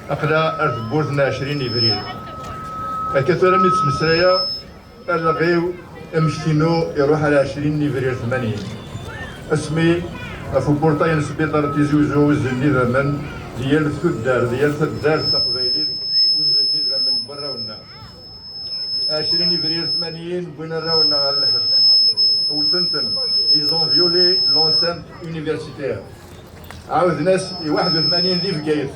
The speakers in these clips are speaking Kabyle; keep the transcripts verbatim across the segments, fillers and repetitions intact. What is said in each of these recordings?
Aql-aɣ ar tewwurt n ɛecrin ibrir. Akka tura mi ttmeslayeɣ, allaɣ-iw, amekti-inu iruḥ ar ɛecrin ibrir tmanyin. Asmi ɣef upurṭay n sbiṭar n Tizi Uzzu uzzel n idammen di yal tuddar, di yal taddart taqbaylit, uzzel n idammen n warraw-nneɣ. Ɛecrin ibrir tmanyin wwin arraw-nneɣ ɣer lḥebs. Wten-ten. Ils ont violé l'enceinte universitaire. Ɛawden-as i waḥed u tmanyin di Bgayet.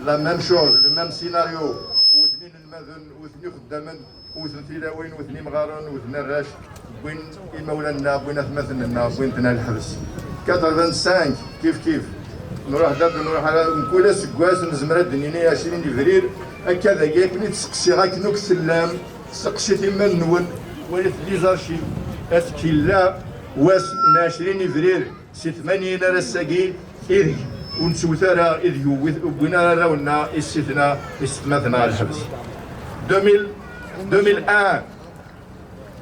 La même chose, le même scénario. Wten inelmaden, wten ixeddamen, wten tilawin, wten imɣaren, wten arrac, wwin imawlan-nneɣ, wwin atmaten-nneɣ, wwin-ten ar lḥebs. Quatre-vingt-cinq, kif kif. Nruḥ d ad nruḥ ara, mkul aseggas nezmer ad d-nini ɛecrin ibrir, akka dagi akken i d-seqsiɣ akken akk tellam, seqsit iman-nwen, walit les archives, amek yella wass n ɛecrin ibrir, si tmanyin ar ass-agi, ideg ur nettewwet ara, ideg wwin ara arraw-nneɣ, yessetma-tneɣ ar lḥebs. Deux mille, deux mille un,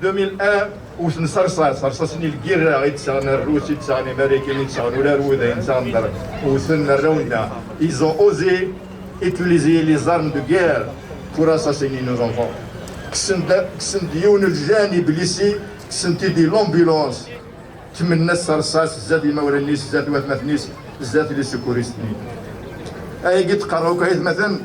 deux mille un, wten s rrṣaṣ, rrṣaṣ-nni n lgirra i d-sɣen Rrus, i d-sɣen Imarikan, i d-sɣen ula d wid ayen sɣen, wten arraw-nneɣ. Ils ont osé utiliser les armes de guerre pour assassiner nos enfants. Kksen-d, kksen-d yiwen n ljan iblisi, kksen-t-id di l'ambulance. Kemmlen-as s rrṣaṣ zdat imawlan-is, zdat watmaten-is, zdat les secouristes-nni. Ayagi d-qqareɣ akk, aytmaten,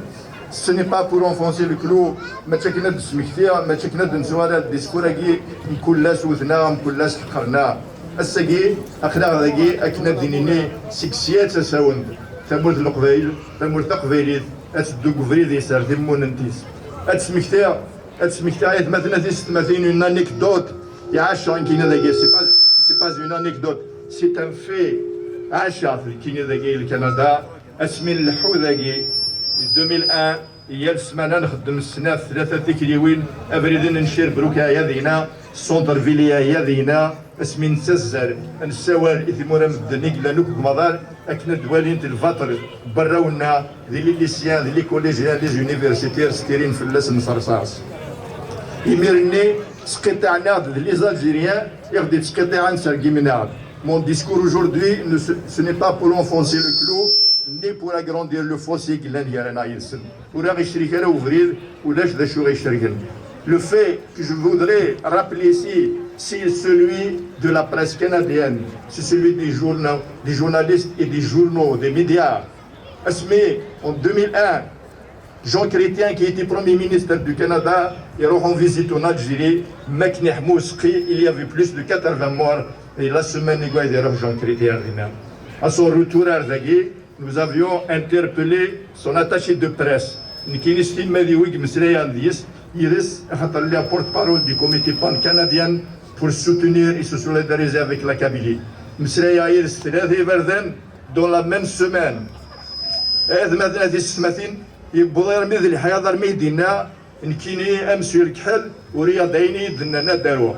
ce n'est pas pour enfoncer le clou, mačči akken ad d-smektiɣ, mačči akken ad d-nettuɣal ar discours-agi, mkul ass wten-aɣ, mkul ass ḥeqren-aɣ. Ass-agi, aql-aɣ dagi akken ad d-nini seg sya ad d-tasemt tamurt n Leqbayel, tamurt taqbaylit, ad teddu deg ubrid-is ar timmunent-is. Ad d-smektiɣ Ad smektiɣ aytmaten, a tisetmatin, une anecdote. Iɛac nekkini dagi, c'est pas, c'est pas une anecdote, c'est un fait. Ɛaceɣ-t nekkini dagi, le Canada, asmi nleḥḥu dagi, deux mille un, yal ssmana nxeddem snat, tlata tikliwin, abrid n Ncir Bruk iɛya dina, centre-ville iɛya dina, asmi nettazzal, nessawal i tmura n medden i yellan akk deg umaḍal, akken ad d-walint lbaṭel n warraw-nneɣ, d les lycéens, d les collégiens, les universitaires, ttirin fell-asen s rrṣaṣ. Imir-nni, sqiṭiɛen-aɣ-d d les Algériens, i ɣ-d-yettqiṭiɛen, sergimen-aɣ-d. Mon discours aujourd'hui, ne, ce, ce n'est pas pour enfoncer le clou, ni pour agrandir le fossé i yellan gar-aneɣ yid-sen. Ur aɣ-icrik ara ubrid, ulac d acu i ɣ-icerken. Le fait que je voudrais rappeler ici, c'est celui de la presse canadienne, c'est celui des journaux, des journalistes et des journaux, des médias. Asmi, en deux mille un, Jean Chrétien, qui était Premier ministre du Canada, il rend visite en Algérie, Mekni Hmouski, il y avait plus de quatre-vingts morts, et la semaine, il y a Jean Chrétien. À son retour à Algérie, nous avions interpellé son attaché de presse. Nekkini s timmad-iw i yemmeslayen yid-s, yid-s, axaṭer lliɣ porte-parole du comité pan-canadien pour soutenir et se solidariser avec la Kabylie. Mmeslayeɣ yid-s tlata iberdan dans la même semaine. Aytmaten, a tisetmatin, yewweḍ armi d lḥiḍ, armi i d-yenna, nekkini, a Monsieur Lekḥel, uriɣ-d ayen i yi-d-nnan ad d-aruɣ.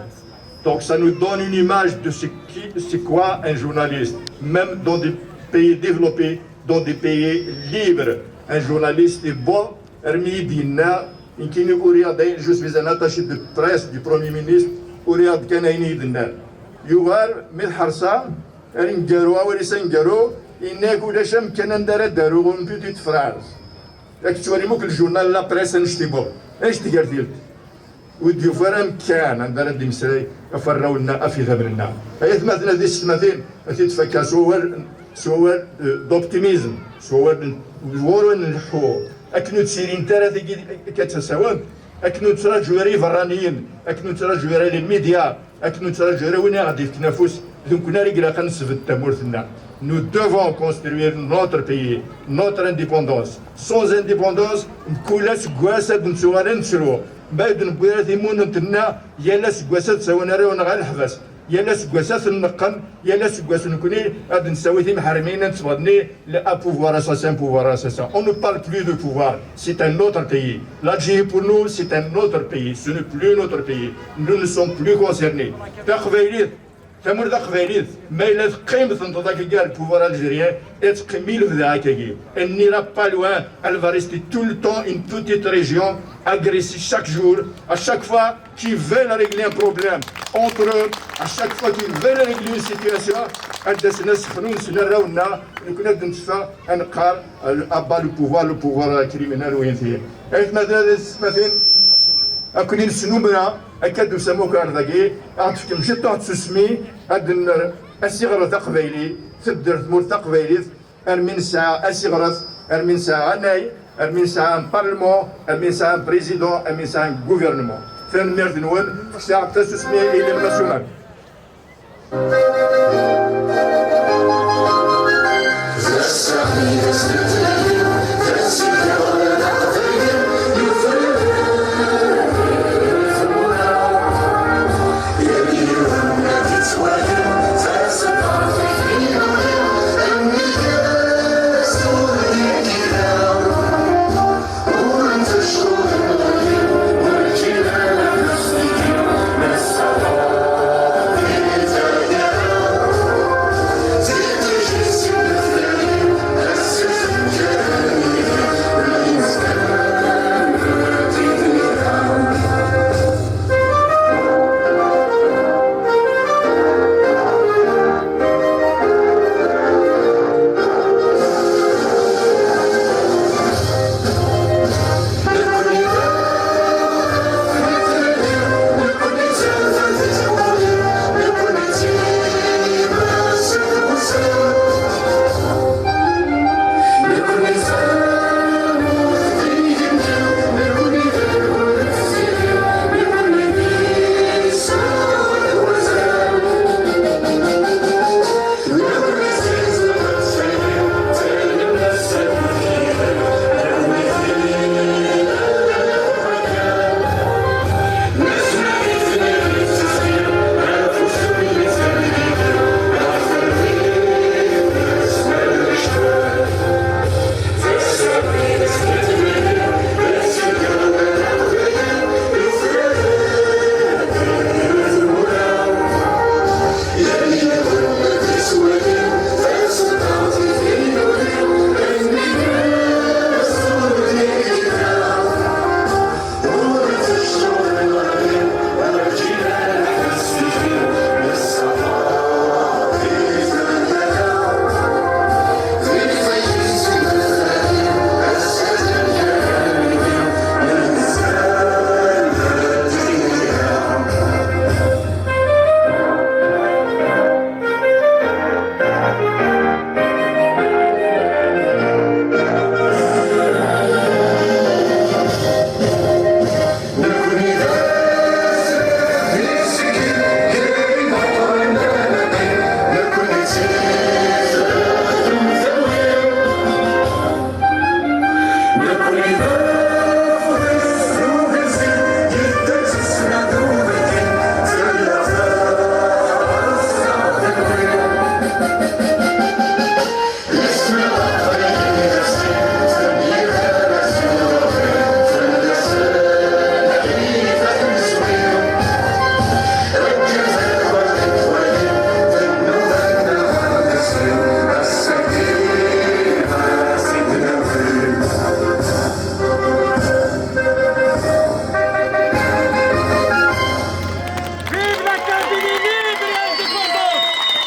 Donc ça nous donne une image de ce qui, c'est quoi un journaliste, même dans des pays développés, dans des pays libres. Un journaliste est bon, armi i d-yenna, nekkini uriɣ-d ayen, je suis un attaché de presse du Premier ministre, uriɣ-d kan ayen i yi-d-nnan. Yuɣal, mi tḥerṣeɣ, aneggaru, awal-is aneggaru, yenna-yak ulac amkan anda ara d-aruɣ une petite phrase. Ad k-ttwalim akk lejurnal, la presse, annect-ibeɣ, annect tgertilt. Ur d-yufi ara amkan anda ara d-imeslay ɣef warraw-nneɣ, ɣef idammen-nneɣ. Ay atmaten, a tisetmatin, ad t-id-fakkeɣ s wawal, s wawal, eh, d'optimisme, s wawal n, n wurun nleḥḥu, akken ur d-sirint ara tigi akka d tasawent, akken ur nettraǧu ara iberraniyen, akken ur nettraǧu ara les médias, akken ur nettraǧu ara win i ɣ-d-yefken afus, d nekkni ara ilaq ad nesbedd tamurt-nneɣ. Nous devons construire notre pays, notre indépendance. Sans indépendance, mkul aseggas ad d-nettuɣal ad nettru. Ma ur d-newwi ara timunent-nneɣ, yal aseggas ad d-ttawin arraw-nneɣ ɣer leḥbas. Yal aseggas ad ten-neqqen, yal aseggas nekkni ad d-nessawi timḥermin ad nettbeḍni, le, un pouvoir assassin, pouvoir assassin. On ne parle plus de pouvoir, c'est un autre pays. L'Algérie pour nous, c'est un autre pays, ce n'est plus notre pays. Nous ne sommes plus concernés. Taqbaylit, tamurt taqbaylit, ma yella teqqim tenṭeḍ akka gar le pouvoir algérien, ad teqqim i lebda akkagi. Elle n'ira pas loin, elle va rester tout le temps une petite région agressée chaque jour, à chaque fois qui veulent régler un problème entre eux, à chaque fois qu'ils veulent régler une situation, Ad d-asen ad sexnunsen arraw-nneɣ, nekkni ad d-netteffeɣ ad neqqar, à bas le pouvoir, le pouvoir criminel, wihin tihin. Aytmaten, ad as-tmatin, ad ken-nesnumra akka d-tusam akk ar dagi, ad ɣ-d-tefkem ciṭṭuḥ n tsusmi, ad d-nerr asiɣret aqbayli, tedder tmurt taqbaylit, armi nesɛa asiɣret, armi nesɛa anay, armi nesɛa un parlement, armi nesɛa un président, armi nesɛa un gouvernement. Tanemmirt-nwen, fket-aɣ-d tasusmi i l'hymne national.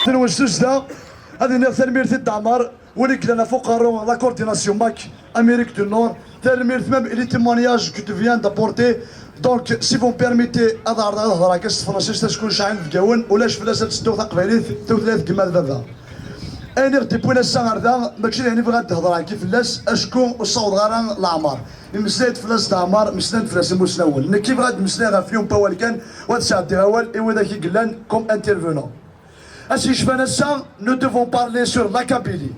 Tenwes tussda, ad iniɣ tanemmirt i Dda Ɛmer, win i yellan ɣef uqerru la coordination mac Amérique du Nord, tanemmirt même i les témoignages que tu viens d'apporter. Donc, si vous me permettez, ad ɛerḍeɣ ad hedṛeɣ kan s tefransist, acku nesɛa inebgawen, ulac fell-as ad teddu taqbaylit, tutlayt n gma d baba. Ayen i ɣ-d-iwwin ass-a ɣer da, mačči d ayen i bɣiɣ ad d-hedṛeɣ nekki fell-as, acku ur ssawḍeɣ ara leɛmer. Mmeslay-d fell-as Dda Ɛmer, mmeslayen-d fell-as imusnawen. Nekki bɣiɣ ad d-mmeslayeɣ ɣef yiwen n wawal kan, u ad sɛeddiɣ awal i widak i yellan comme intervenant. Ass yecfan ass-a, nous devons parler sur la Kabylie.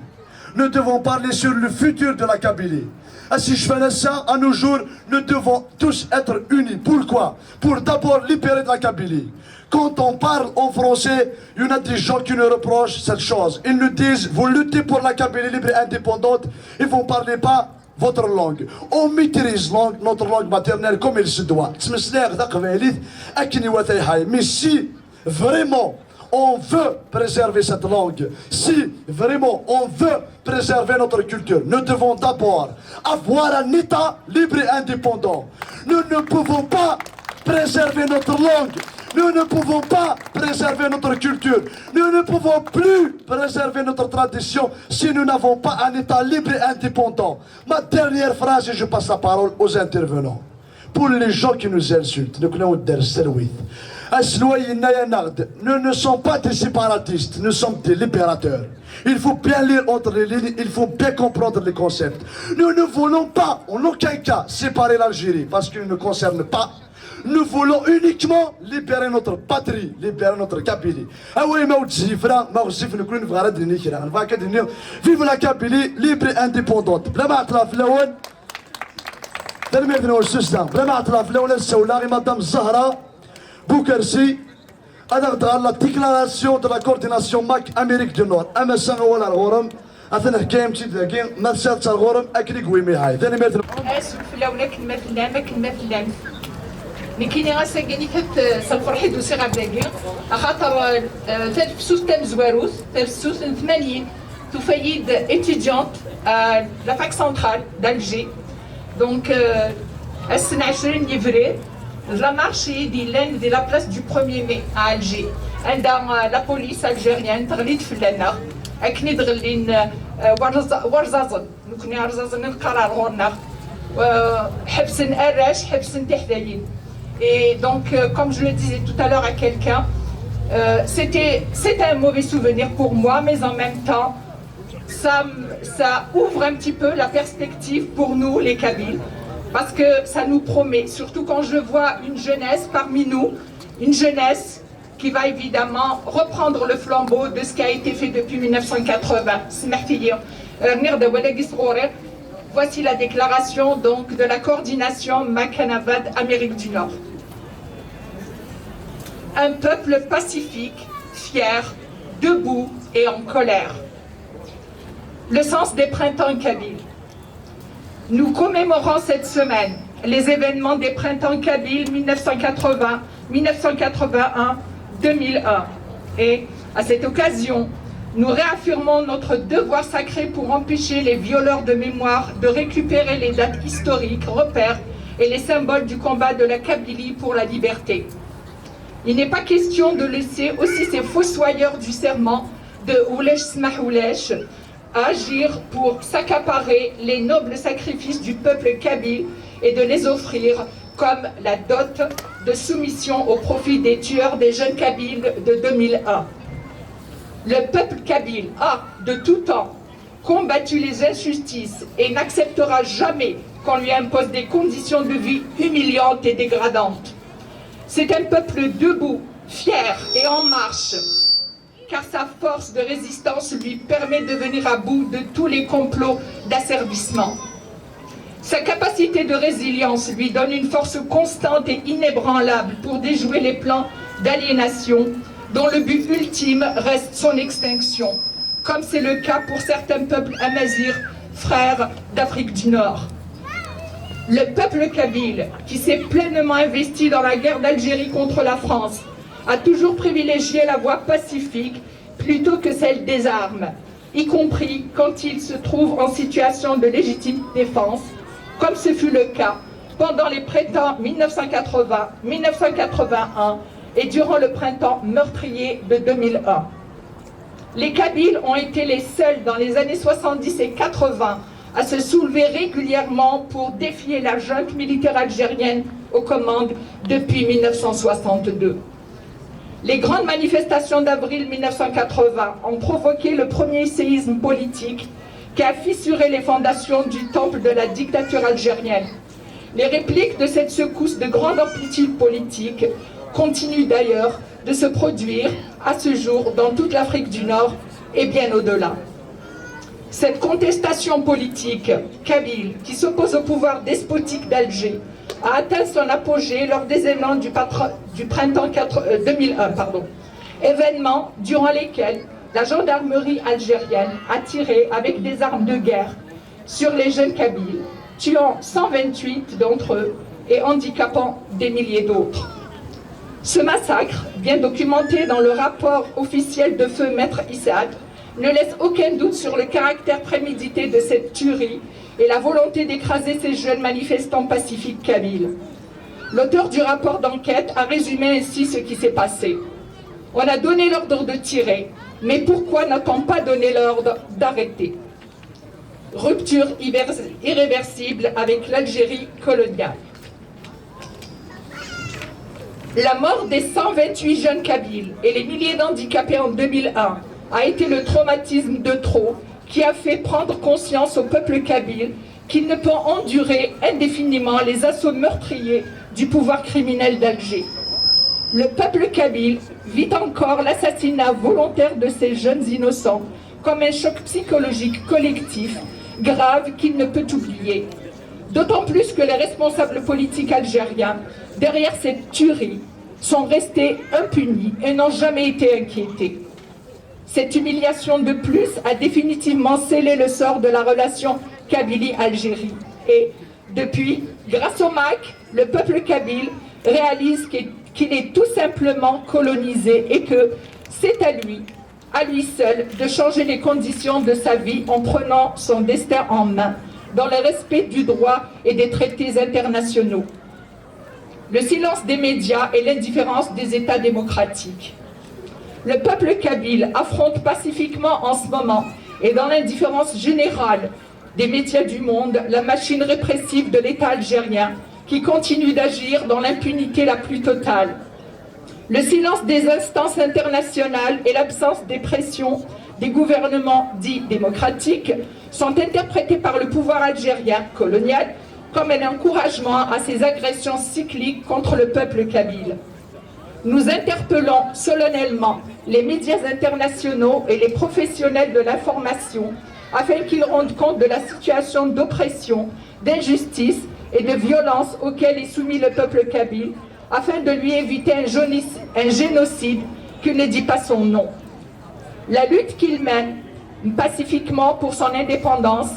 Nous devons parler sur le futur de la Kabylie. Ass yecfan ass-a, à nos jours, nous devons tous être unis. Pourquoi? Pour d'abord libérer de la Kabylie. Quand on parle en français, il y en a des gens qui nous reprochent cette chose. Ils nous disent, vous luttez pour la Kabylie libre et indépendante, et vous ne parlez pas votre langue. On maîtrise langue, notre langue maternelle comme il se doit. Ttmeslayeɣ taqbaylit akken iwata ihay. Mais si vraiment on veut préserver cette langue, si vraiment on veut préserver notre culture, nous devons d'abord avoir un État libre et indépendant. Nous ne pouvons pas préserver notre langue, Nous ne pouvons pas préserver notre culture. Nous ne pouvons plus préserver notre tradition si nous n'avons pas un État libre et indépendant. Ma dernière phrase et je passe la parole aux intervenants. Pour les gens qui nous insultent, nous connaissons des services. Aselway yenna-yaneɣ-d, nous ne sommes pas des séparatistes, nous sommes des libérateurs. Il faut bien lire entre les lignes, il faut bien comprendre les concepts. Nous ne voulons pas, en aucun cas, séparer l'Algérie, parce qu'il ne nous concerne pas. Nous voulons uniquement libérer notre patrie, libérer notre Kabylie. Awa ma ur d-tzifra, ma ɣezzif nekni nebɣa ad d-nini kra. Nebɣa ad d-nini, vive la Kabylie, libre et indépendante. Bla ma ɛeṭṭleɣ fell-awen. Tanemmirt-nwen s tussda. Bla ma ɛeṭṭleɣ fell-awen ad ssawleɣ i Madame Zahra Boukersi. Ad aɣ-d-ɣer la déclaration de la coordination MAK Amérique du Nord. Amasa awal ar ɣur-m, atan heggayeɣ-am-tt-id dagi, ma tesɛiḍ-tt ar ɣur-m, akken i yewwi Mihay. Tanemmirt. Asuk fell-awen akken ma tellam, akken ma tellam. Nekkini ass-agi nittat s lferḥ i d-usiɣ ar dagi, axaṭer, eh, tafsut tamezwarut, tafsut n tmanyin, tufa-yi-d étudiante à la fac centrale d'Alger. Donc, euh, ass n ɛecrin yebrir, d la marche i d-yellan di la place du premier mai à Alger, anda, euh, la police algérienne teɣli-d fell-aneɣ, akken i d-ɣellin, euh, warẓ-, warẓaẓen, nekni arẓaẓen i neqqar ar ɣur-neɣ, euh, ḥebsen arrac, ḥebsen tiḥdayin. Et donc, euh, comme je le disais tout à l'heure à quelqu'un, euh, c'était, c'est un mauvais souvenir pour moi, mais en même temps, ça, ça ouvre un petit peu la perspective pour nous, les Kabyles, parce que ça nous promet, surtout quand je vois une jeunesse parmi nous, une jeunesse qui va évidemment reprendre le flambeau de ce qui a été fait depuis mille neuf cent quatre-vingts. Smahti li, euh, rniɣ-d awal-agi s tɣuri. Voici la déclaration donc de la coordination MAK Anavat Amérique du Nord. Un peuple pacifique, fier, debout et en colère. Le sens des printemps kabyles. Nous commémorons cette semaine les événements des printemps kabyles mille neuf cent quatre-vingts, mille neuf cent quatre-vingt-un, deux mille un. Et, à cette occasion, nous réaffirmons notre devoir sacré pour empêcher les violeurs de mémoire de récupérer les dates historiques, repères et les symboles du combat de la Kabylie pour la liberté. Il n'est pas question de laisser aussi ces fossoyeurs du serment de Oulech Smah Oulech agir pour s'accaparer les nobles sacrifices du peuple kabyle et de les offrir comme la dot de soumission au profit des tueurs des jeunes kabyles de deux mille un. Le peuple kabyle a, de tout temps, combattu les injustices et n'acceptera jamais qu'on lui impose des conditions de vie humiliantes et dégradantes. C'est un peuple debout, fier et en marche, car sa force de résistance lui permet de venir à bout de tous les complots d'asservissement. Sa capacité de résilience lui donne une force constante et inébranlable pour déjouer les plans d'aliénation dont le but ultime reste son extinction, comme c'est le cas pour certains peuples amazighs, frères d'Afrique du Nord. Le peuple kabyle, qui s'est pleinement investi dans la guerre d'Algérie contre la France, a toujours privilégié la voie pacifique plutôt que celle des armes, y compris quand il se trouve en situation de légitime défense, comme ce fut le cas pendant les printemps mille neuf cent quatre-vingts, mille neuf cent quatre-vingt-un et durant le printemps meurtrier de deux mille un. Les Kabyles ont été les seuls dans les années soixante-dix et quatre-vingts à se soulever régulièrement pour défier la junte militaire algérienne aux commandes depuis mille neuf cent soixante-deux. Les grandes manifestations d'avril mille neuf cent quatre-vingts ont provoqué le premier séisme politique qui a fissuré les fondations du temple de la dictature algérienne. Les répliques de cette secousse de grande amplitude politique continuent d'ailleurs de se produire à ce jour dans toute l'Afrique du Nord et bien au-delà. Cette contestation politique kabyle qui s'oppose au pouvoir despotique d'Alger a atteint son apogée lors des événements du, patr- du printemps quatre- euh, deux mille un, pardon. Événements durant lesquels la gendarmerie algérienne a tiré avec des armes de guerre sur les jeunes kabyles, tuant cent vingt-huit d'entre eux et handicapant des milliers d'autres. Ce massacre, bien documenté dans le rapport officiel de feu Maître Issad, ne laisse aucun doute sur le caractère prémédité de cette tuerie et la volonté d'écraser ces jeunes manifestants pacifiques kabyles. L'auteur du rapport d'enquête a résumé ainsi ce qui s'est passé. On a donné l'ordre de tirer, mais pourquoi n'a-t-on pas donné l'ordre d'arrêter ? Rupture irréversible avec l'Algérie coloniale. La mort des cent vingt-huit jeunes Kabyles et les milliers d'handicapés en deux mille un a été le traumatisme de trop qui a fait prendre conscience au peuple kabyle qu'il ne peut endurer indéfiniment les assauts meurtriers du pouvoir criminel d'Alger. Le peuple kabyle vit encore l'assassinat volontaire de ces jeunes innocents comme un choc psychologique collectif grave qu'il ne peut oublier. D'autant plus que les responsables politiques algériens, derrière cette tuerie, sont restés impunis et n'ont jamais été inquiétés. Cette humiliation de plus a définitivement scellé le sort de la relation Kabylie-Algérie. Et depuis, grâce au MAK, le peuple kabyle réalise que- qu'il est tout simplement colonisé et que c'est à lui, à lui seul, de changer les conditions de sa vie en prenant son destin en main, dans le respect du droit et des traités internationaux. Le silence des médias et l'indifférence des États démocratiques. Le peuple kabyle affronte pacifiquement en ce moment et dans l'indifférence générale des médias du monde la machine répressive de l'État algérien qui continue d'agir dans l'impunité la plus totale. Le silence des instances internationales et l'absence des pressions des gouvernements dits démocratiques sont interprétés par le pouvoir algérien colonial comme un encouragement à ces agressions cycliques contre le peuple kabyle. Nous interpellons solennellement les médias internationaux et les professionnels de l'information afin qu'ils rendent compte de la situation d'oppression, d'injustice et de violence auxquelles est soumis le peuple kabyle, afin de lui éviter un, génici- un génocide qui ne dit pas son nom. La lutte qu'il mène pacifiquement pour son indépendance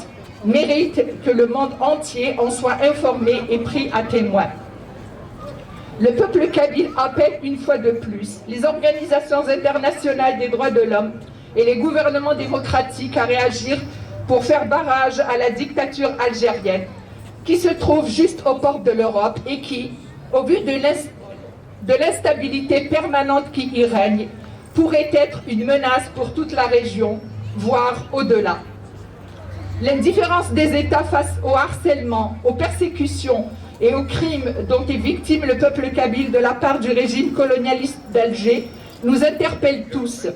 mérite que le monde entier en soit informé et pris à témoin. Le peuple kabyle appelle une fois de plus les organisations internationales des droits de l'homme et les gouvernements démocratiques à réagir pour faire barrage à la dictature algérienne qui se trouve juste aux portes de l'Europe et qui, au vu de l'ins- de l'instabilité permanente qui y règne, pourrait être une menace pour toute la région, voire au-delà. L'indifférence des États face au harcèlement, aux persécutions et aux crimes dont est victime le peuple kabyle de la part du régime colonialiste d'Alger nous interpelle tous,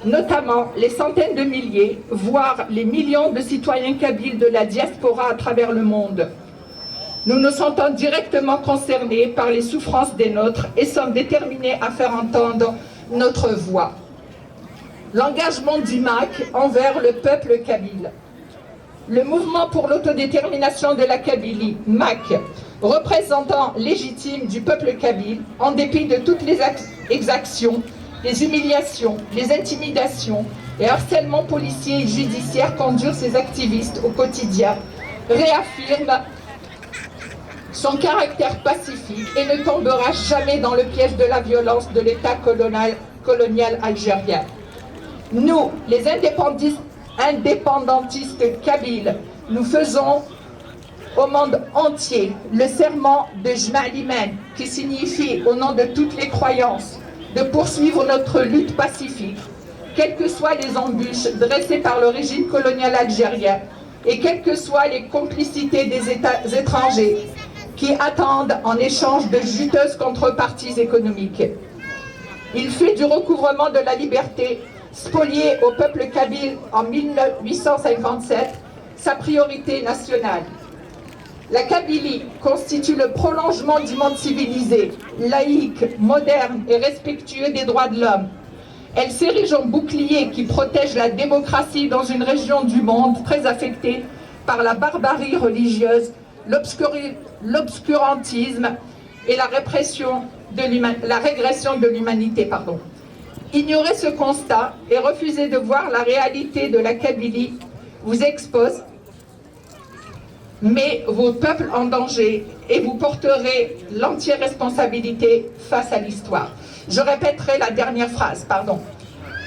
notamment les centaines de milliers, voire les millions de citoyens kabyles de la diaspora à travers le monde. Nous nous sentons directement concernés par les souffrances des nôtres et sommes déterminés à faire entendre notre voix. L'engagement du MAK envers le peuple kabyle. Le mouvement pour l'autodétermination de la Kabylie, MAK, représentant légitime du peuple kabyle, en dépit de toutes les ac- exactions, les humiliations, les intimidations et harcèlements policiers et judiciaires qu'endurent ces activistes au quotidien, réaffirme son caractère pacifique et ne tombera jamais dans le piège de la violence de l'État colonial, colonial algérien. Nous, les indépendantistes, indépendantistes kabyles, nous faisons au monde entier le serment de Jma Liman, qui signifie, au nom de toutes les croyances, de poursuivre notre lutte pacifique, quelles que soient les embûches dressées par le régime colonial algérien et quelles que soient les complicités des États étrangers qui attendent en échange de juteuses contreparties économiques. Il fait du recouvrement de la liberté spoliée au peuple kabyle en mille huit cent cinquante-sept sa priorité nationale. La Kabylie constitue le prolongement du monde civilisé, laïque, moderne et respectueux des droits de l'homme. Elle s'érige en bouclier qui protège la démocratie dans une région du monde très affectée par la barbarie religieuse, l'obscuri- l'obscurantisme et la, répression de l'humain- la régression de l'humanité. Pardon. Ignorer ce constat et refuser de voir la réalité de la Kabylie vous expose, met vos peuples en danger et vous porterez l'entière responsabilité face à l'histoire. Je répéterai la dernière phrase, pardon.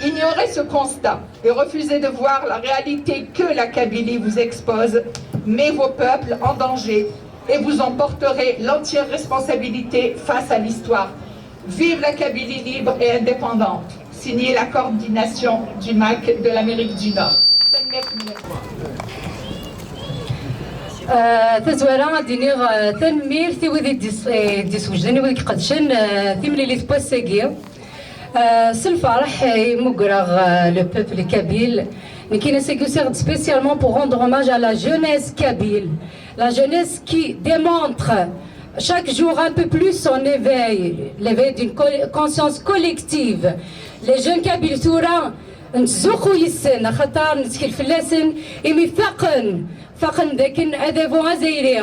Ignorer ce constat et refuser de voir la réalité que la Kabylie vous expose met vos peuples en danger et vous en porterez l'entière responsabilité face à l'histoire. Vive la Kabylie libre et indépendante. Signé la coordination du MAC de l'Amérique du Nord. Tanemmirt. Ah, tazwara ad d-iniɣ, ah, tanemmirt i wid i d-is- i d-iswejden, i wid i iqedcen, ah, timlilit n wass-agi. Ah, s lferḥ i mmugreɣ, ah, le peuple kabyle. Nekkini ass-agi usiɣ-d spécialement pour rendre hommage à la jeunesse kabyle. La jeunesse qui démontre chaque jour un peu plus son éveil, l'éveil d'une co- conscience collective. Les jeunes kabyles tura nettzuxxu yis-sen, axaṭer nettkel fell-asen, imi faqen, faqen dakken adabu azzayri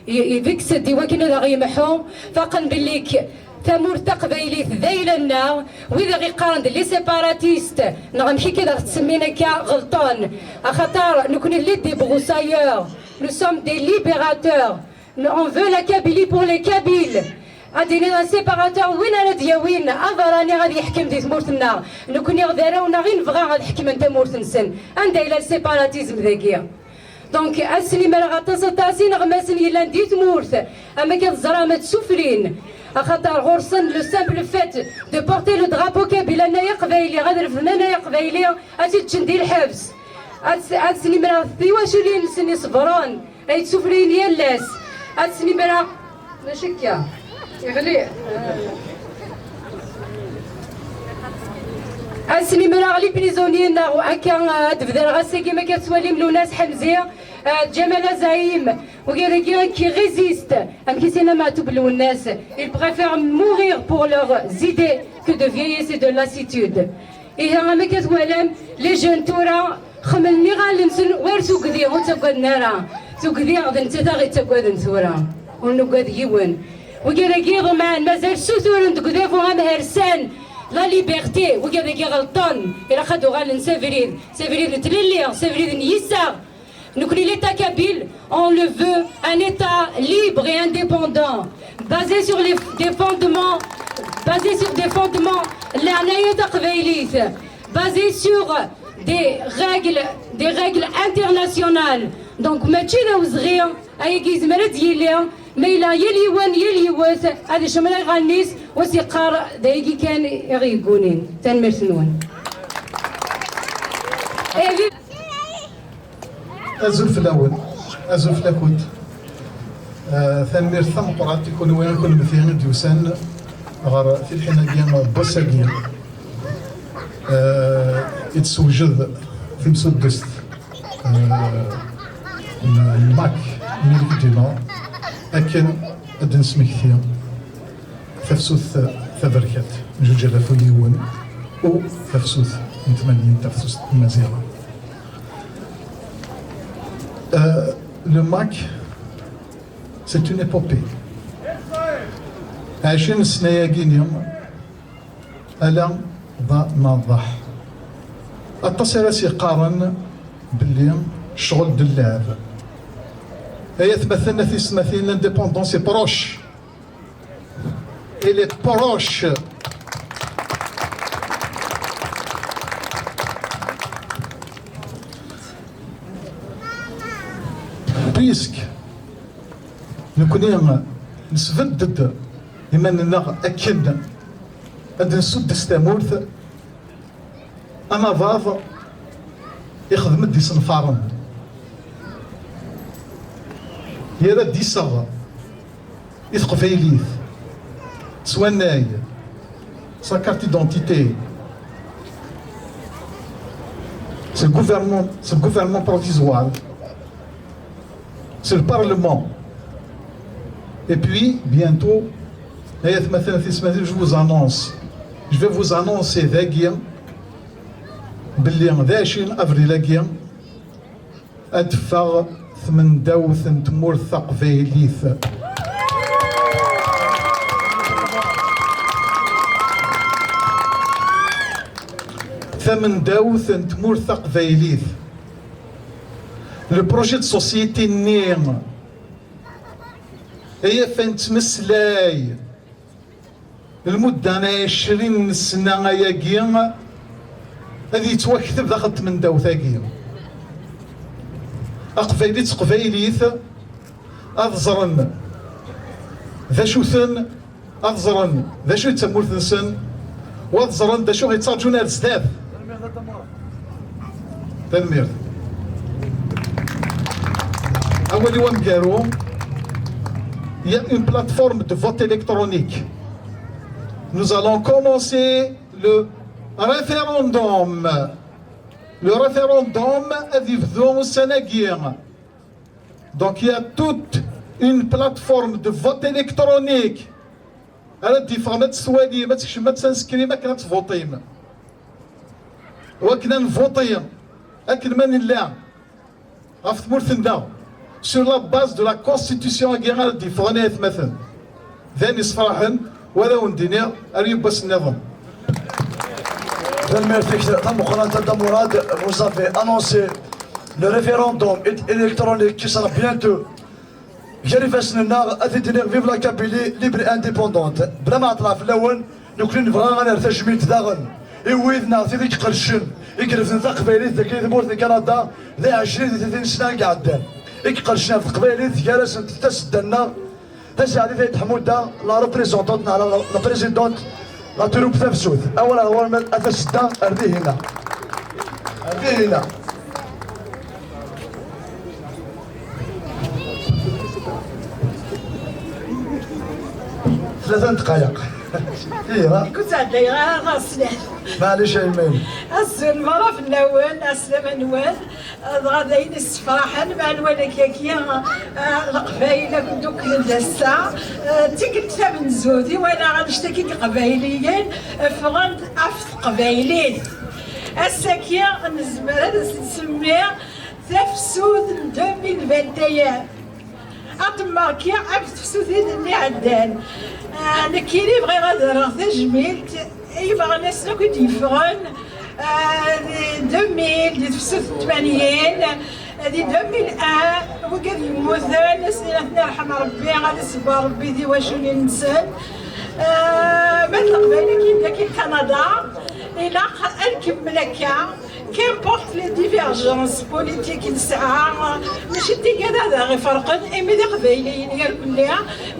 i- ibeggs-d i wakken ad aɣ-yemḥu, faqen belli k- tamurt taqbaylit d ayla-nneɣ. Wid i ɣ-iqqaren d les séparatistes, neɣ amek akka i d aɣ-ttsemmin akka, ɣelṭen, axaṭer nekkni d les débroussailleurs, nous sommes des libérateurs. On veut la Kabylie pour les Kabyles. Ad d-iniḍ un séparateur, win ara d-yawin aberrani ad yeḥkem di tmurt-nneɣ. Nekkni d arraw-nneɣ i nebɣa ad ḥekmen tamurt-nsen. Anda yella le séparatisme dagi? Donc, ad snimreɣ aṭas aṭas ineɣmasen yellan di tmurt, am akka teẓram ad sufrin, axaṭer ɣur-sen le simple fait de porter le drapeau kabyle, anay aqbayli, ad refden anay aqbayli, ad t-id-ǧǧen di lḥebs. Ad s- ad snimreɣ tiwaculin-nsen iṣebren, ay ttufrayen yal ass. Ad snimreɣ, mačči akka, yeɣli. Ad snimreɣ les prisonniers-nneɣ, akka ad bderɣ ass-agi, ma akka tettwalim Lwennas Ḥemzi, ah, Ǧamal Azaim, wigad-agi qui résistent, amek i s-yenna Meɛtub Lwennas, ils préfèrent mourir pour leurs idées que de vieillesse et de lassitude. Ihi, amek i twalam, les jeunes tura xemmlen iɣallen-nsen war tugdi, ur ttaggaden ara. Tugdi d nettat ara ɣ-ittaggaden tura, ur nuggad yiwen. Wigad-agi iḍemɛen mazal ssuturen deg udabu amhersan, la liberté, wigad-agi ɣelṭen, ilaq ad uɣalen s abrid, s abrid n tlelli, s abrid n yiseɣ. Nekkni l'État kabyle, on le veut, un État libre et indépendant, basé sur les, des fondements, basé sur des fondements n leɛnaya taqbaylit, basé sur des règles, des règles internationales. Donc, mačči d awezɣi, ayagi yezmer ad d-yili, ma yella yal yiwen, yal yiwet, ad icemmer iɣallen-is, u ad s-yeqqar d ayagi kan i ɣ-yeggunin. Tanemmirt-nwen. Et vive Azul fell-awen, azul fell-akent. Ah, tanemmirt tameqqrant i kunwi, i kunmti i d-yusan ɣer tilḥin-agi n wass-agi. Ah, i d-tessewjed timsuddest, ah, n, n Mac Milik Dima, akken ad d-nesmekti tafsut taberkat n zuǧ alaf u yiwen u tafsut n tmanyin, tafsut n Maziɣa. Euh, le Mac, c'est une épopée. Ɛecrin sna-agi-ni, ala d anaḍeḥ. Aṭas ara s-yeqqaren belli ccɣel d llɛeb. Ay atmaten, a tisetmatin, l'indépendance est proche. Il est proche. Puisque nekkni nesbedd-d iman-nneɣ akken ad nsuddez tamurt, anabaḍ ixdem-d isenfaren, yerra-d iseɣ i teqbaylit s wannay, sa carte d'identité. C'est le gouvernement, c'est le gouvernement provisoire, c'est le parlement. Et puis, bientôt, ay atmaten, a tisetmatin, je vous annonce, je vais vous annoncer dagi belli d ɛecrin avril-agi ad d-teffeɣ tmendawt n tmurt taqbaylit. Tamendawt n tmurt taqbaylit. Le projet de société-nni ay ɣef nettmeslay lmudda n ɛecrin n ssna ayagi, ad yettwakteb daxel tmendawt-agi. Aqbayli d teqbaylit, ad ẓren d acu-ten, ad ẓren d acu i d tamurt-nsen, u ad ẓren d acu i ɣ-yettṛaǧun ar zdat. Tanemmirt. Awal-iw ameggaru, il y a une plateforme de vote électronique. Nous allons commencer le référendum. Le référendum ad yebdu ussan-agi. Donc il y a toute une plateforme de vote électronique. Ara d-yeffɣem ad testwalim, ad tkecmem, ad tsanskrim akken ad tvuṭim. Wakken ad nvuṭi akken ma nella ɣef tmurt-nneɣ, sur la base de la constitution-agi ara d-yeffɣen ay atmaten. D ayen yessefraḥen, u ad awen-d-iniɣ ar yiwwas nniḍen. Tanemmirt-ik tameqqrant a Dda Murad. Vous avez annoncé le référendum é-, électronique qui sera bientôt gar ifassen-nneɣ. Ad t-id-iniɣ, vive la Kabylie libre et indépendante. Bla ma ɛeṭṭleɣ fell-awen, nekkni nebɣa ad nerr tajmilt daɣen i wid neɣ tid i iqercen, i irefden taqbaylit dagi di tmurt n Kanada di ɛecrin di tlatin sna i iɛeddan, i iqercen ɣef teqbaylit, gar-asent tasedda-nneɣ taseɛdit Ayt Ḥmuda, la représentante neɣ la, la présidente, la troupe Tafsut. Awal ar ɣur-m a tasedda, ar dihina. Ar dihina. Tlata n dqayeq. Ih, ha? Nekk ur ttɛeddayeɣ ara ɣer sdat. Maɛlic a yemma. Azul merra fell-awen, ɛeslama-nwen. Dɣa d ayen yessefraḥen, ma nwala akka-agi, ah, Leqbayel akk ddukklen d ass-a. Ah, d tikkelt tamenzut i walaɣ annect-agi n Iqbayliyen ffɣen-d ɣef teqbaylit. Ass-agi nezmer ad as-nsemmi Tafsut n deux mille vingt et un. Ad temmarki am tefsutin-nni iɛeddan. Ah, nekkini bɣiɣ ad rreɣ tajmilt i yimeɣnasen akk i d-yeffɣen, ah, di deux mille, di tefsut n tmanyin, di deux mille un, wigad yemmuten, ad ten-irḥem Rebbi, ad iṣebber Rebbi tiwaculin-nsen. Ah, ma d Leqbayel akin dagi Kanada, ilaq ad nkemmel akka. Qu'importe les divergences politiques i nesɛa, mačči d tigad ad aɣ-iferqen, imi d Iqbayliyen irkelli,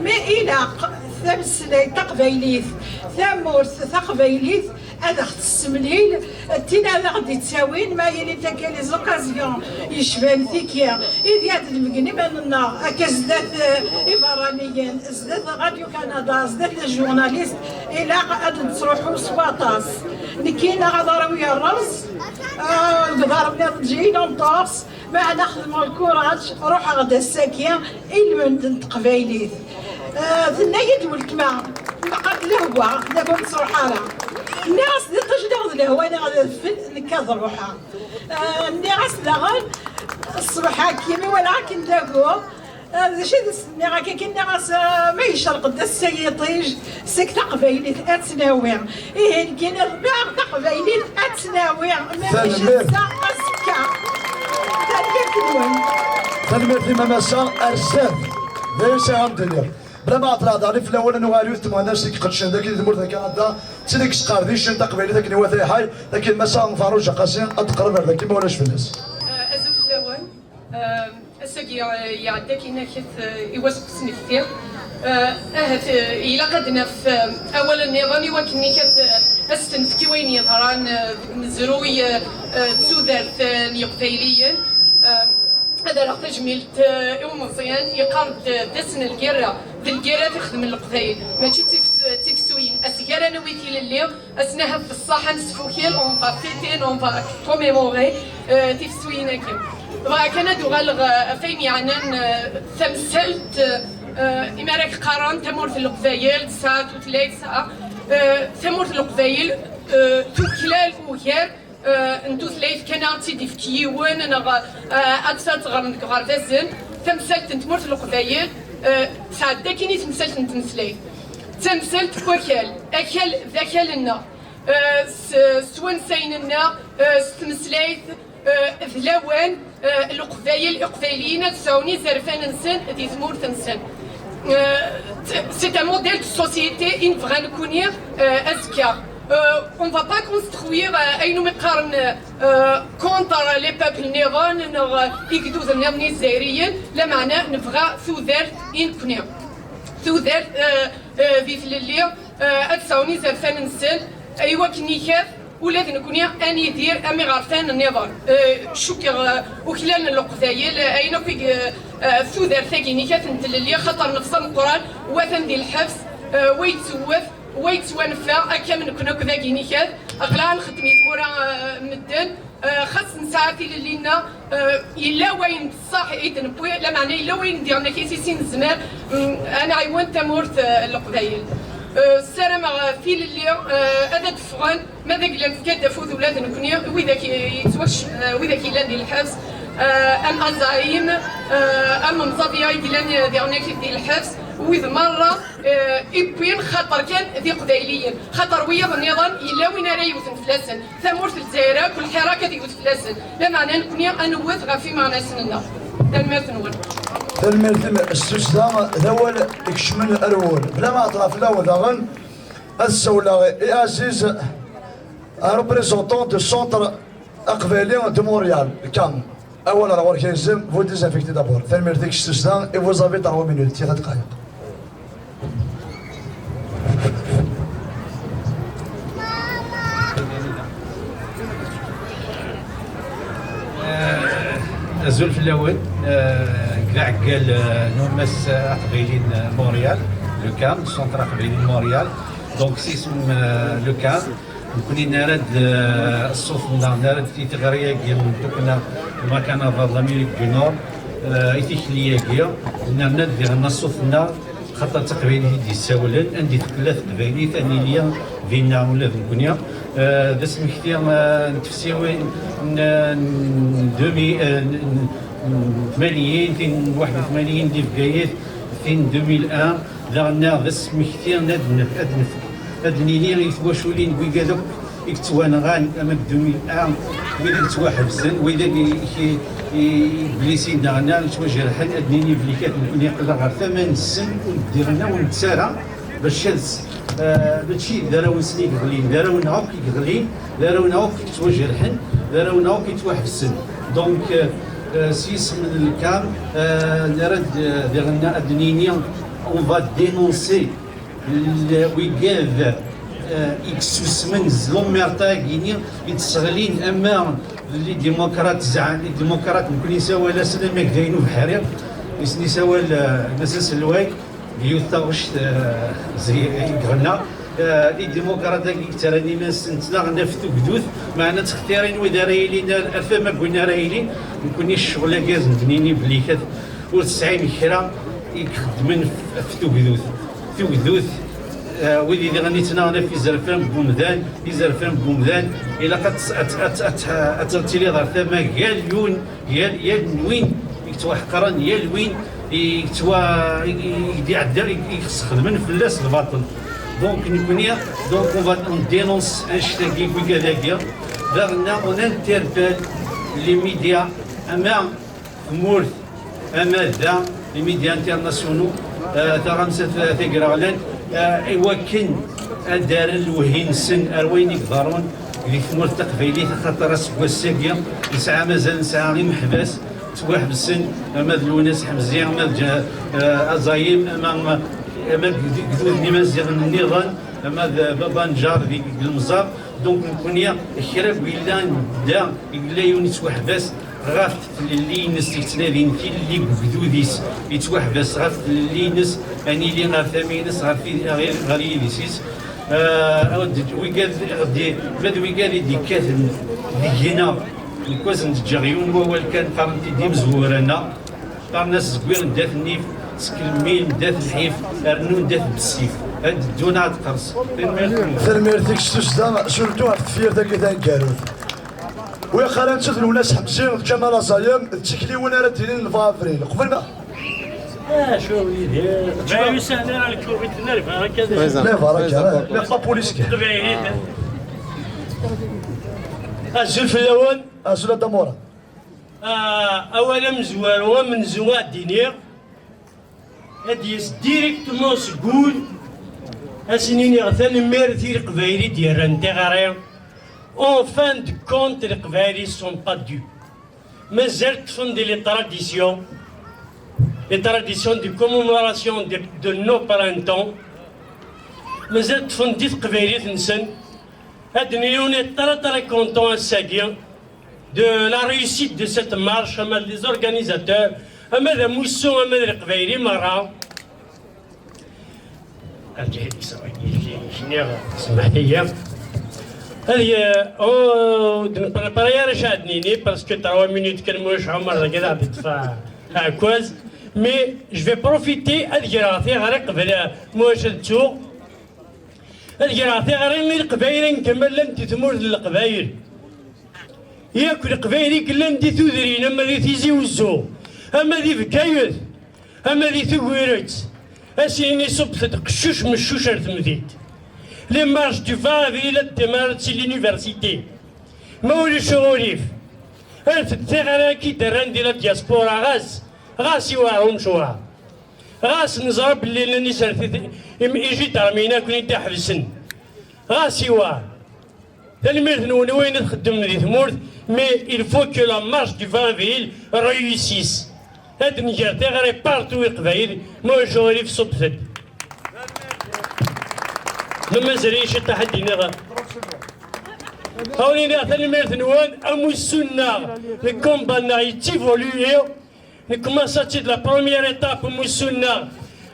mais ilaq tameslayt taqbaylit, tamurt taqbaylit ad aɣ-tessemlil, d tin ad aɣ-d-ittawin, ma yili akka les occasions yecban tiki, i d yad d-megni iman-nneɣ, akka zdat, eh, iberraniyen, zdat Radio Canada, zdat les journalistes, ilaq ad nettruḥu s waṭas. Nekki neɣ aḍar-iw yerreẓ, ah, deg uḍar-nniḍen j'ai une entorse, meɛna xedmeɣ lkuraǧ, ruḥeɣ-d ass-agi, i lmend n teqbaylit. Ah, tenna-yi-d weltma, nqad lehwa, d akken ur nettruḥ ara. Nniɣ-as d iṭij neɣ d lehwa neɣ d adfel, nekk ad ruḥeɣ. Ah, nniɣ-as daɣen, ṣṣbeḥ-agi, mi walaɣ akken d agu, Ah, d acu i d-as-nniɣ akka, nniɣ-as, ah, ma yecreq-d ass-a yiṭij, seg taqbaylit ad tt-nawi. Ihi, nekkini ḍmiɛeɣ taqbaylit ad tt-nawi, ma yecreq ass-a, azekka. Tanemmirt-nwen. Tanemmirt i Mama Sa, ar zdat. D ayen sɛiɣ ad m-d-iniɣ. Bla ma ɛeṭṭleɣ daɣen fell-awen, ad nuɣal yiwet tmeɣnast i iqeddcen dagi di tmurt n Kanada, d tid i yesqerdicen taqbaylit akken iwata iḥay, dagi Massa Faruǧ Aqasi, ad d-teqreb ar dagi, ma ulac fell-as. Ah, azul fell-awen. Ah, ass-agi, ah, iɛedda akin akat, ah, i wass n tesmekti. Ah, ahat, ah, ilaq ad naf, ah, awal nniḍen i wakken ad, ah, as-tenfek i wayen yeḍran, ah, deg umezruy, ah, ah, d tudert, ah, n Yiqbayliyen. Ah, ad rreɣ tajmilt, ah, i umeẓyan, yeqqar-d, ah, d ass n lgirra, d lgirra i xedmen Leqbayel, mačči d tif-, d tifsuyin. Asgar ad nawi tilelli, ass-nni ahat d ṣṣaḥ ad nesfukel, on va fêter, on va commémorer, euh, tifsuyin-agi. Bɣiɣ kan ad uɣaleɣ, euh, ɣef wayen yeɛnan, euh, tamsalt, euh, imi ara k-qqaren tamurt n Leqbayel tesɛa tutlayt, tesɛa, euh, tamurt n Leqbayel, euh, tuklal ugar, euh, n tutlayt kan ad tt-id-ifk yiwen, neɣ, euh, ad tt-, ad teɣrem deg iɣerbazen. Tamsalt n tmurt n Leqbayel, euh, tesɛedda akkin i temsalt n tmeslayt. D tamsalt n wakal, akal d akal-nneɣ. Eh, s, s wansayen-nneɣ, eh, s tmeslayt, eh, d lawan, eh, Leqbayel, Iqbayliyen ad sɛun izerfan-nsen di tmurt-nsen. Eh, t-, c'est un modèle de société i nebɣa nekkni, eh, azekka. Euh, on va pas construire, euh, ayen umi qqaren, euh, contre les peuples nniḍen neɣ igduden nniḍen izzayriyen, lameɛna nebɣa tudert i nekni. Tudert, euh, euh, di tlelli, euh, ad sɛun izerfan-nsen, i wakken ikat ula d nekni ad nidir am iɣerfan nniḍen. Euh, cukkeɣ, euh, uklalen Leqbayel, euh, ayen akk i, euh, euh, tudert-agi n ikat n tlelli, xaṭer nefs ameqqran, wa atan di lḥebs, euh, wa yettewwet, wa yettwanfa, akka am nekni akk dagi n ikat, aql-aɣ nxeddem i tmura, euh, medden, euh, xas nesɛa tilelli-nneɣ, euh, yella wayen d ṣṣeḥ i d-newwi, lameɛna yella wayen diɣen akk i sin nezmer, mm, ad nɛiwen tamurt, euh, n Leqbayel. Euh, ssarameɣ, euh, tilelli, euh, ad d-ffɣen, ma d aglan tefka-d afud ula d nekni, widak yettwakc-, euh, widak yellan di lḥebs, euh, am Azaim, euh, am Mẓabiya i yellan diɣen akk di lḥebs, wid merra, euh, i wwin xaṭer kan d iqbayliyen, xaṭer wiyaḍ nniḍen yella win ara yewten fell-asen. Tamurt n Lezzayer akk, lḥir akk ad yewwet fell-asen. Lameɛna nekni ad newwet ɣef imeɣnasen-nneɣ. Tanemmirt-nwen. Tanemmirt-im s tussda, d awal ikecmen ar wul. Bla ma ɛeṭṭleɣ fell-awen daɣen, ad ssawleɣ i Aziz, un représentant du Centre Aqbayli de Montréal, le cam. Awal ar ɣur-k a Izem, vous désinfectez d'abord. Tanemmirt-ik s tussda, et vous avez trois minutes, tlata dqayeq. Eh, azul fell-awen, eh, deg leɛggal, eh, n ummas aqbayli n Montréal, le cam, Centre Aqbayli n Montréal. Donc, s yisem, eh, le cam, nekni nerra-d, eh, ṣṣut-nneɣ, nerra-d i tiɣri-agi n tuqqna n Makanava de l'Amérique du Nord, eh, i tikli-agi, nerna-d diɣen ṣṣut-nneɣ, xaṭer d taqbaylit i d-yessawlen, anda i teqla teqbaylit, ad nili dinna ula d nekni. Eh, d asmekti, eh, n tefsiwin, n, n deux mille, eh, n, n, n tmaniyin, tin n waḥed u tmaniyin di Bgayet, tin n deux mille un, daɣen d asmekti ad nef-, ad nef-, ad nini i twaculin n wigad akk i yettwanɣan, ama deg deux mille un, wid i yettwaḥebsen, wid i, i, i, i blisin daɣen yettwajerḥen, ad nini belli kat nekni aql-aɣ ɣer tama-nsen, ur ddiɣen, ur nettu ara, bac ad s-, eh, mačči d arraw-nsen i yeɣlin, d arraw-nneɣ akk i yeɣlin, d arraw-nneɣ akk i yettwajerḥen, d arraw-nneɣ akk i yettwaḥebsen. Donc, eh, eh, s yisem n le cam, eh, nerra-d, eh, diɣen ad nini, on va dénoncer l-, wigad, eh, i yessusmen, z l'omerta-agi-ni i d-sseɣlin, ama d les démocrates, zeɛma les démocrates, nekni nsawal-asen am agday n ubeḥri, i sen-isawal, eh, Mass Aselway, deg yiwet taɣect, eh, zi-, i iɣenna. Eh, les démocrates-agi yettarran iman-nsen ttnaɣen ɣef tugdut, meɛna ttxettirin wid ara yilin ar, ar tama n win ara yilin, nekni ccɣel-agi ad nini belli kat ur tesɛim kra i ixeddmen f-, ɣef tugdut. Tugdut, eh, wid i diɣen yettnaɣen ɣef izerfan n wemdan, izerfan n wemdan, ilaq ad tt-, ad tt-, ad tt-, ad tt-, ad tiliḍ ɣer tama n yal yiwen, yal, yal n win i yettwaḥeqren, yal win i yettwa-, i, i, i d-iɛeddan, i, i yesxedmen fell-as lbaṭel. Donc, nekni, donc, on va, on dénonce annect-agi, wigad-agi. Daɣen, on interpelle les médias, ama tmurt, ama da, les médias internationaux, eh, taɣamsa ta-, tagraɣlant, eh, i wakken ad d-rren lewhi-nsen ar wayen i iḍerrun di tmurt taqbaylit, axaṭer aseggas-agi nesɛa, mazal nesɛa imeḥbas ttwaḥebsen, ama d Lwennas Ḥemzi, ama d Ja-, eh, Aẓayim, ama, ama d igduden imaziɣen nniḍen, ama d Baba Nǧar di, di Lemẓab. Donc, nekni kra n yellan da, yella yiwen yettwaḥbas ɣef tlelli-ines, yettnadi tilelli deg ugdud-is, yettwaḥbas ɣef tlelli-ines, ad nili ɣer tama-ines, ɣer ti-, ɣer, ɣer yidis-is. Ah, wigad, ma d wigad i d-ikkaten deg-neɣ, nekk ad sen-d-ǧǧeɣ yiwen wawal kan, qqaren-t-id imezwura-nneɣ, qqaren-as zegwiren dat nnif, skelmin dat lḥif, rnun dat bessif, ad d-ddun ad d-qers. Tanemmirt-nwen. Tanemmirt-ik s tussda, surtout ɣef tefyirt-agi taneggarut. Ur ilaq ara netta d Lwennas Ḥemzi, d Ǧamal Aẓayem, d tikliwin ara d-ilin le vingt avril. Qbel ma Ah, acu Yidir? Ma yusan ara lkubit n rrbeɛ akka d Président. La baraka, la police. Azul fell-awen. Azul a Dda Mura. Ah, awal amezwaru amenzu ad d-iniɣ, ad d-yas directement seg wul Ad sen-iniɣ tanemmirt i Leqbayel i d-yerran tiɣri. En fin de compte, Leqbayel ils sont pas dupes. Mazal ṭṭfen di les traditions, les traditions de commémoration de, de nos printemps. Mazal ṭṭfen di teqbaylit-nsen. Ad d-nini, on est très très content ass-agi de la réussite de cette marche, ama d les organisateurs, ama d amussu, ama d Leqbayel merra. Rǧiɣ-d iseɣ-agi, ssmaḥ-iyi. Ad y-, oh, d-, nprepara ara cad-nini, parce que trois minutes kan, Muc Ɛumer dagi ad aɣ-d-iṭṭef aɛekkaz. Mais je vais profiter ad greɣ tiɣri qbel, euh, Muc ad ttuɣ. Ad greɣ tiɣri i Leqbayel akken ma llan di tmurt n Leqbayel. Yak Leqbayel i yellan di tudrin, ama di Tizi Wezzu, ama di Bgayet, ama di Tubiret, ad s-yini iṣubb-d qeccuc meccuc ar temdint. Les marches du vingt avril ad d-imarent si l'université. Ma ulac uɣilif, rret-d tiɣri-agi d-rran di la diaspora, ɣas, ɣas iwɛer umecwar. Ɣas neẓra belli llan isertit im-, ijidarmiyen akk i d-iḥebsen. Ɣas iwɛer. Tanemmirt-nwen i wayen i txeddmem di tmurt, mais il faut que la marche du vingt avril réussisse. Ad nger tiɣri partout i Leqbayel, ma ulac uɣilif ṣubbet-d. Ma mazal-iyi ciṭṭaḥ ad d-iniɣ. Awen-iniɣ tanemmirt-nwen, amussu-nneɣ, le combat-nneɣ yettivolue. Nkumaṣa-tt-id la première étape, amussu-nneɣ,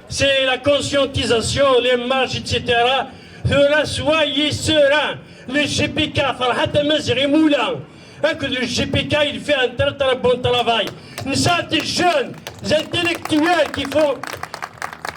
c'est la conscientisation, les marches, et cetera. Tura, soyez serein, le G P K, Ferḥat Amaziɣ Imula, avec le G P K, il fait un très très bon travail. Nous sommes des jeunes intellectuels qui font,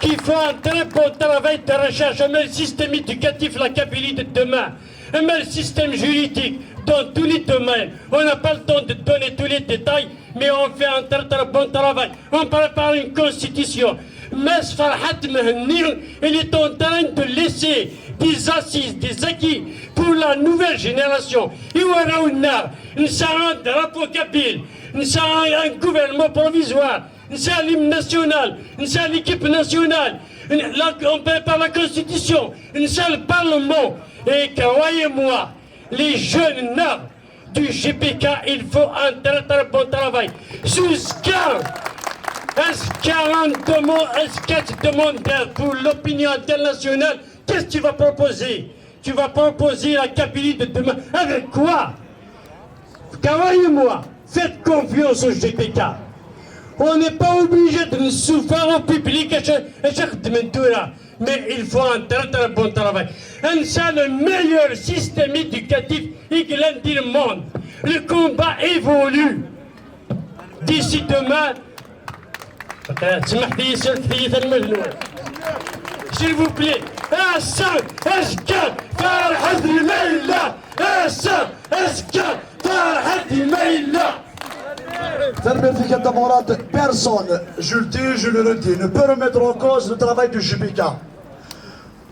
qui font un très bon travail de recherche, même le système éducatif, la Kabylie de demain, même le système juridique, dans tous les domaines. On n'a pas le temps de donner tous les détails, mais on fait un très très bon travail. On prépare une constitution. Mass Farhat Mehenni, il est en train de laisser des assises, des acquis pour la nouvelle génération. I warraw-nneɣ, nesɛa un drapeau kabyle, nesɛa un gouvernement provisoire, nesɛa l'hymne national, nesɛa l'équipe nationale, la, on prépare la constitution, nesɛa le parlement. Et croyez-moi, les jeunes-nneɣ du G P K, il faut un très très bon travail. Azekka, azekka, on demande, azekka, tu demandes pour l'opinion internationale, qu'est-ce que tu vas proposer? Tu vas proposer la Kabylie de demain. Avec quoi? Croyez-moi, faites confiance au G P K. On n'est pas obligé de nous souffrir au public, à chaque, à chaque demi-tour. Mais il faut un très très bon travail. C'est le meilleur système éducatif qui existe dans le monde. Le combat évolue. D'ici demain, s'il vous plaît. Ass-a, azekka, Ferḥat Lmayla. Ass-a, azekka, Ferḥat Lmayla. Tanemmirt-ik a Dda Murad, personne, je le dis, je le redis, ne peut remettre en cause le travail du G P K.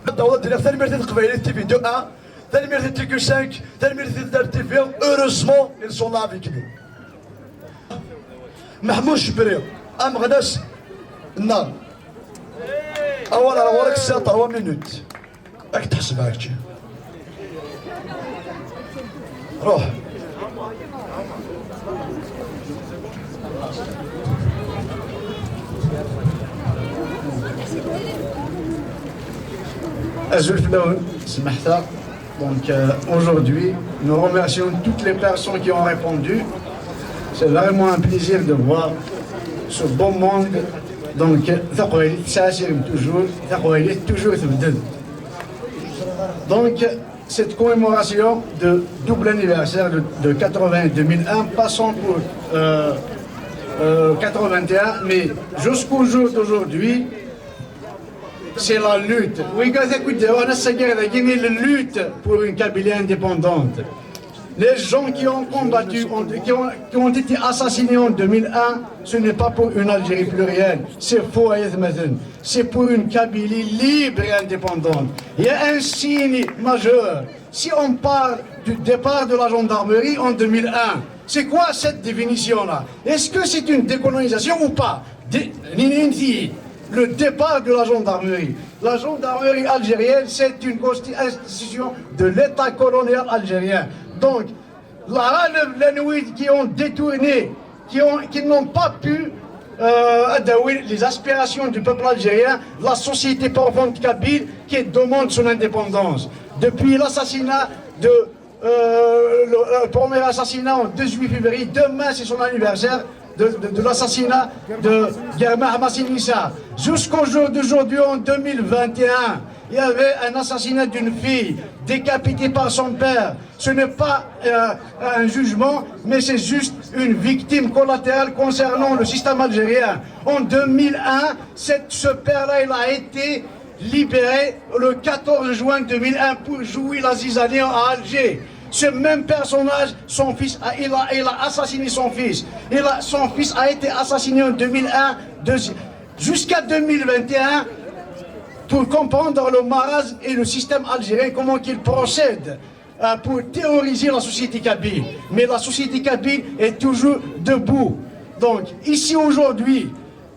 Ad d-awiḍ deg tanemmirt i Teqbaylit T V deux un, tanemmirt i T Q cinq, tanemmirt i Tdar T V, heureusement, ils sont là avec nous. Meḥmud Cebri, ameɣnas nneɣ. Awal ar ɣur-k, sɛiḍ trois minutes. Ad k-d-ḥesbeɣ kečči. Ruḥ. Azul fell-awen, smeḥta. Donc, euh, aujourd'hui, nous remercions toutes les personnes qui ont répondu. C'est vraiment un plaisir de voir ce beau monde. Donc, taqbaylit tesɛa asirem toujours, taqbaylit toujours tebded. Donc, cette commémoration de double anniversaire de, de quatre-vingts et deux mille un, passant pour, euh, euh, quatre-vingt et un, mais jusqu'au jour d'aujourd'hui, c'est la lutte. Oui, quand écoute, on a cette guerre, la Guinée, la lutte pour une Kabylie indépendante. Les gens qui ont combattu, ont- qui ont, qui ont été assassinés en deux mille un, ce n'est pas pour une Algérie plurielle. C'est faux, Ayet Mazen. C'est pour une Kabylie libre et indépendante. Il y a un signe majeur. Si on parle du départ de la gendarmerie en deux mille un, c'est quoi cette définition-là? Est-ce que c'est une décolonisation ou pas? Dé- nini nti. Le départ de la gendarmerie. La gendarmerie algérienne, c'est une institution de l'État colonial algérien. Donc, la, qui ont détourné, qui, ont, qui n'ont pas pu euh, les aspirations du peuple algérien, la société profonde kabyle qui demande son indépendance. Depuis l'assassinat de euh, le, le, premier assassinat en dix-huit février, demain c'est son anniversaire de, de, de l'assassinat de Germain Hamassinissa. Jusqu'au jour d'aujourd'hui, en deux mille vingt et un, il y avait un assassinat d'une fille décapitée par son père. Ce n'est pas euh, un jugement, mais c'est juste une victime collatérale concernant le système algérien. En deux mille un, cette, ce père-là, il a été libéré le quatorze juin deux mille un pour jouer la zizanie à Alger. Ce même personnage, son fils, il a, il a assassiné son fils. Il a, son fils a été assassiné en deux mille un. Jusqu'à deux mille vingt et un, pour comprendre le marasme et le système algérien, comment qu'il procède euh, pour terroriser la société kabyle. Mais la société kabyle est toujours debout. Donc, ici aujourd'hui,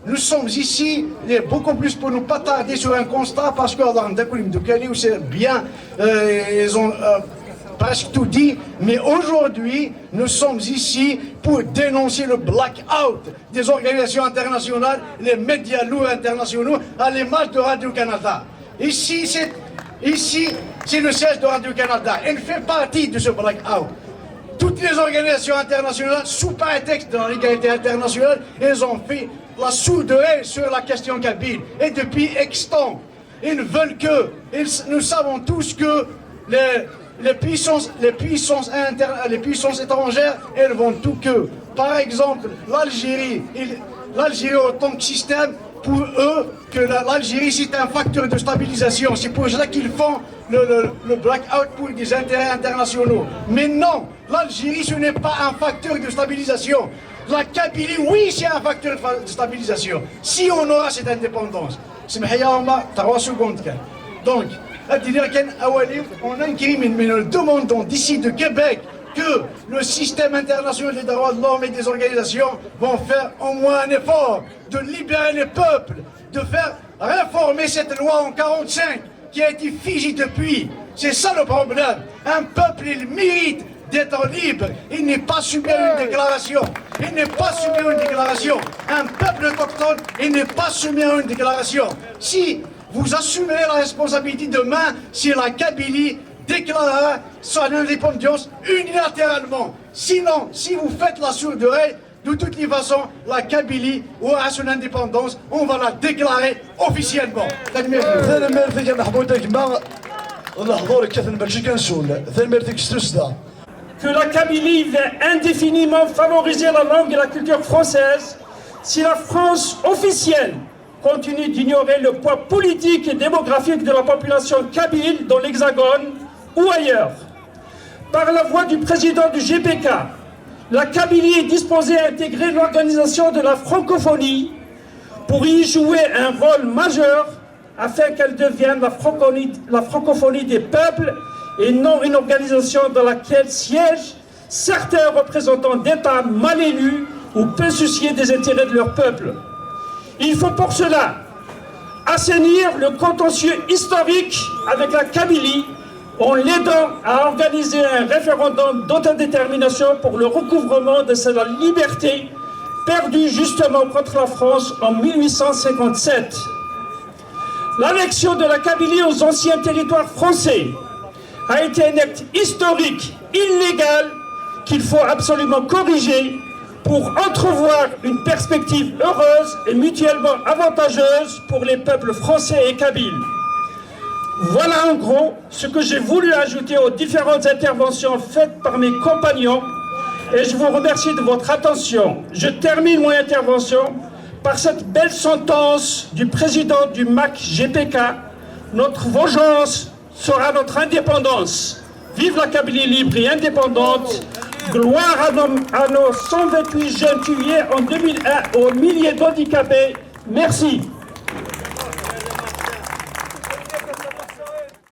nous sommes ici, il est beaucoup plus pour ne pas tarder sur un constat, parce que c'est bien, euh, ils ont euh, presque tout dit, mais aujourd'hui, nous sommes ici pour dénoncer le blackout des organisations internationales, les médias lourds internationaux, à l'image de Radio-Canada. Ici, c'est ici, c'est le siège de Radio-Canada. Elle fait partie de ce blackout. Toutes les organisations internationales, sous prétexte de la légalité internationale, elles ont fait la sourdouille sur la question kabyle. Et depuis extant, ils veulent que, ils, nous savons tous que les, les puissances, les puissances, inter, les puissances étrangères, elles vont tout que. Par exemple, l'Algérie, l'Algérie en tant que système, pour eux, que l'Algérie, c'est un facteur de stabilisation. C'est pour cela qu'ils font le, le, le blackout pour des intérêts internationaux. Mais non, l'Algérie, ce n'est pas un facteur de stabilisation. La Kabylie, oui, c'est un facteur de stabilisation. Si on aura cette indépendance, c'est trois secondes. Donc, on incrimine, mais nous demandons d'ici de Québec que le système international des droits de l'homme et des organisations vont faire au moins un effort de libérer les peuples, de faire réformer cette loi en quarante-cinq qui a été figée depuis. C'est ça le problème. Un peuple, il mérite d'être libre. Il n'est pas soumis à une déclaration. Il n'est pas soumis à une déclaration. Un peuple autochtone, il n'est pas soumis à une déclaration. Si vous assumez la responsabilité demain, si la Kabylie déclarera son indépendance unilatéralement. Sinon, si vous faites la sourdouille, de toutes les façons, la Kabylie aura son indépendance, on va la déclarer officiellement. Tanemmirt-ik a Meḥmud, a gma. Lehdur kkaten mačči kan s ul. Tanemmirt-ik s tussda. Que la Kabylie va indéfiniment favoriser la langue et la culture française si la France officielle continue d'ignorer le poids politique et démographique de la population kabyle dans l'Hexagone ou ailleurs. Par la voix du président du G P K, la Kabylie est disposée à intégrer l'organisation de la francophonie pour y jouer un rôle majeur afin qu'elle devienne la francophonie, la francophonie des peuples et non une organisation dans laquelle siègent certains représentants d'États mal élus ou peu soucieux des intérêts de leur peuple. Il faut pour cela assainir le contentieux historique avec la Kabylie en l'aidant à organiser un référendum d'autodétermination pour le recouvrement de sa liberté perdue justement contre la France en mille huit cent cinquante-sept. L'annexion de la Kabylie aux anciens territoires français a été un acte historique, illégal, qu'il faut absolument corriger pour entrevoir une perspective heureuse et mutuellement avantageuse pour les peuples français et kabyles. Voilà en gros ce que j'ai voulu ajouter aux différentes interventions faites par mes compagnons et je vous remercie de votre attention. Je termine mon intervention par cette belle sentence du président du mac G P K : notre vengeance sera notre indépendance. Vive la Kabylie libre et indépendante. Gloire à nos, à nos cent vingt-huit jeunes tués en deux mille un, aux milliers d'handicapés. Merci.